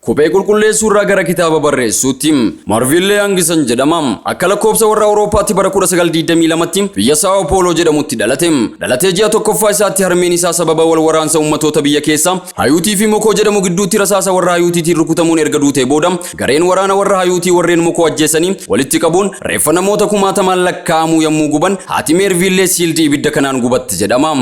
Kophee qulqulleessuu irraa gara kitaaba barreessuutti Marvillee Hangisan jedhama. Akka lakkoofsa warra Awurooppaatti bara 1922tti biyya Saa'o Pooloo jedhamutti dhalate. Dhalatee ji'a tokkoffaa isaatti harmeen isaa sababa wal waraansa uummattoota biyya keessaa Hayuutii fi Mokoo jedhamu gidduutti rasaasa warra Hayuutiitiin rukutamuun erga duutee booda, gareen waraana warra Hayuutii warreen Mokoo ajjeesanii walitti qabuun reeffa namoota kumaatamaan lakkaa'amuu yommuu guban, haati Meervillee Siildii ibidda kanaan gubatte jedhama.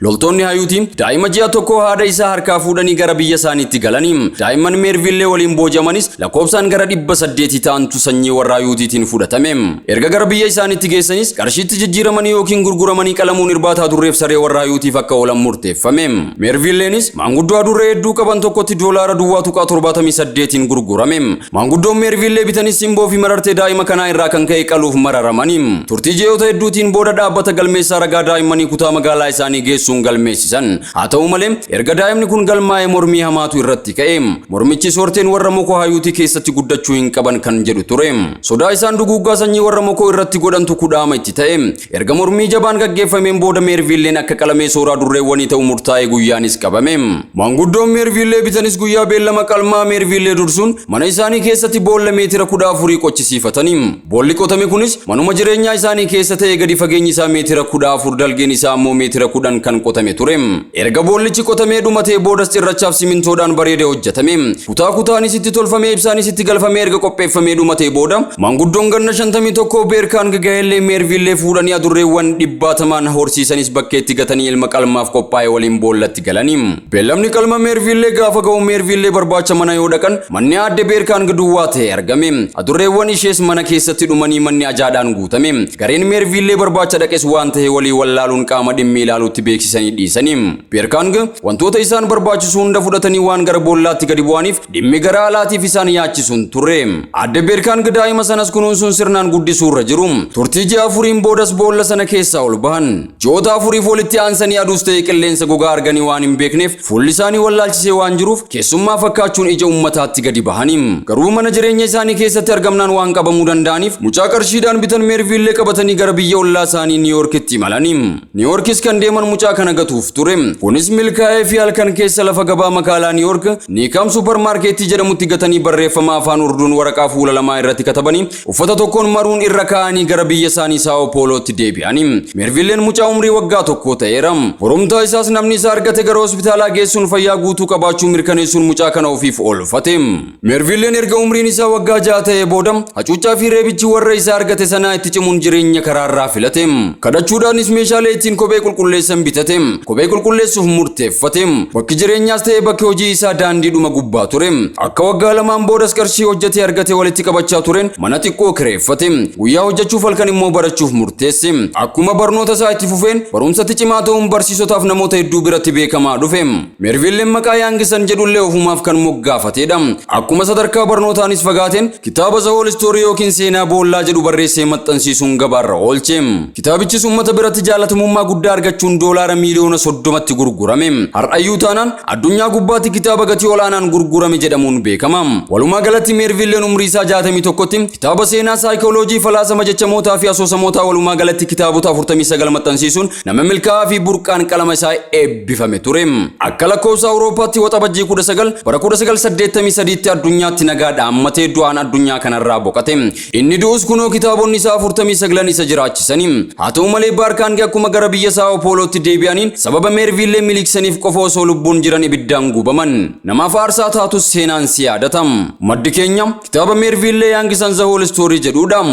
Loltoonni Hayuutii daa'ima ji'a tokko haadha isaa harkaa fuudhanii gara biyya isaaniitti galanii, daa'imman Meervillee waliin booji'amanis lakkoofsaan gara 800 ta'antu sanyii warra Hayuutiitiin fudhatame. Erga gara biyya isaaniitti geessanis qarshiitti jijjiiramanii yookiin gurguramanii qalamuun irbaata adurreef saree warra Hayuutiif akka oolan murteeffame. Meervilleenis maanguddoo adurree hedduu qaban tokkotti doolaara 0.78n gurgurame. Maanguddoon Meervillee bitanis simboo fi marartee daa'ima kanaa irraa kan ka'e qaluuf mararamanii. Turtii ji'oota hedduutiin booda dhaabbata galmeessaa ragaa daa'immanii kutaa magaalaa isaanii geessuun galmeessisan. Haa ta'u malee, erga daa'imni kun galmaa'ee mormii hamaatu irratti ka'e. Mormichis horteen warra Mokoo Hayuutii keessatti guddachuu hin qaban kan jedhu ture. Sodaa isaan duguuggaa sanyii warra Mokoo irratti godhantu kudhaama itti ta'e. Erga mormii jabaan gaggeeffameen booda Meervilleen akka qalamee sooraa adurreewwanii ta'u murtaa'ee guyyaanis qabame. Maanguddoon Meervillee bitanis guyyaa beellama qalmaa Meervillee dursuun mana isaanii keessatti boolla meetira 14 qochisiifatanii. Boolli qotame kunis manuma jireenyaa isaanii keessa ta'e, gadi fageenyi isaa meetira 14, dalgeen isaa ammoo meetira 10 kan qotame ture. Erga boollichi qotamee dhumatee boodas cirrachaaf simintoodhaan bareedee hojjetame. Kutaa kutaanis itti tolfamee, ibsaanis itti galfamee erga qopheeffamee dhumatee booda, maanguddoon ganna 51 Beerkaan Gagahellee Meervillee fuudhanii adurreewwan dhibbaatamaan horsiisanis bakkeetti gatanii ilma qalmaaf qophaa'e waliin boollatti galanii. Beellamni qalma Meervillee gaafa ga'u, Meervillee barbaacha mana yoo dhaqan manni aadde Beerkaan duwwaa ta'e argame. Adurreewwan ishees mana keessatti dhumanii manni ajaadhaan guutame. Gareen Meervillee barbaacha dhaqes waan ta'e walii wallaaluun qaama dhimmi ilaalutti beeksisanii dhiisanii. Beerkaan wantoota isaan barbaachisu hunda fudhatanii waan gara boollaatti gadi bu'aniif dhimmi gara alaatiif isaan yaachisuun turre. Aadde Beerkaan daa'ima sanas kunuunsuun sirnaan guddisuu irra jiru. Turtii ji'a 4n boodas boolla sana keessaa ol bahan. Ji'oota 4f walitti aansanii aduus ta'e qilleensa gogaa arganii waan hin beekneef fuulli isaanii wallaalchisee waan jiruuf keessummaa fakkaachuun ija ummataatti gadi bahanii. Garuu mana jireenya isaanii keessatti argamnaan waan qabamuu danda'aniif mucaa qarshiidhaan bitan Meervillee qabatanii gara biyya ollaa isaanii Niiyorkitti imalanii. Niiyorkis kan deeman mucaa kana gatuuf ture. Kunis milkaa'ee fi halkan keessa lafa gabaa magaalaa Niiyork Niikaam suuparmaarkeetii jedhamutti gatanii, barreeffama afaan Urduun waraqaa fuula lamaa irratti katabanii uffata tokkoon maruun irra kaa'anii gara biyya isaanii Saa'o Poolootti deebi'anii. Meervilleen mucaa umrii waggaa 1 ta'eera. Borumtaa isaas namni isa argate gara hospitaalaa geessuun fayyaa guutuu qabaachuu mirkaneessuun mucaa kana ofiif oolfate. Meervilleen erga umriin isaa waggaa 6 ta'ee booda hacuuccaa fi reebichi warra isaa argate sanaa itti cimuun jireenya karaarraa filate. Kadhachuudhaanis meeshaalee ittiin kophee qulqulleessan bitate. Kophee qulqulleessuuf murteeffate. Bakki jireenyaas ta'e bakki hojii isaa daandiidhuma gubbaa ture. Akka waggaa 2n boodas qarshii hojjetee argate walitti qabachaa tureen mana xiqqoo kireeffate. Guyyaa hojjechuuf, halkan immoo barachuuf murteesse. Akkuma barnoota isaa itti fufeen barumsatti cimaa ta'uun barsiisotaaf namoota hedduu biratti beekamaa dhufe. Meervilleen maqaa Yaangisan jedhullee ofumaaf kan moggaafatedha. Akkuma sadarkaa barnootaanis fagaateen kitaaba The Hole Story yookiin Seenaa Boollaa jedhu barreessee maxxansiisuun gabaarra oolche. Kitaabichis uummata biratti jaalatamummaa guddaa argachuun doolaara miiliyoona 30tti gurgurame. Har'ayyuu taanaan addunyaa gubbaatti kitaaba gatii olaanaan gurgurame jedhamuun beekama. Walumaa galatti Meervilleen umrii isaa 61tti kitaaba seenaa, saayikooloojii, falaasama jechamootaa fi asoosamootaa, walumaa galatti kitaabota 49 maxxansiisuun nama milkaa'aa fi burqaan qalama isaa eebbifame ture. Akka lakkoofsa Awurooppaatti Waxabajjii 19 bara 1983tti addunyaatti nagaa dhaammatee du'aan addunyaa kanarraa boqate. Inni du'us kunoo kitaabonni isaa 49 isa jiraachisanii. Haa ta'u malee, Baarkaangi akkuma gara biyya Saa'o Poolootti deebi'aniin sababa Meervillee miliqsaniif qofa osoo lubbuun jiran ibiddaan gubaman. Namaaf aarsaa taatus seenaan si yaadata. Maddi keenya kitaaba Meervillee Yaangisan The Hole Story jedhudha.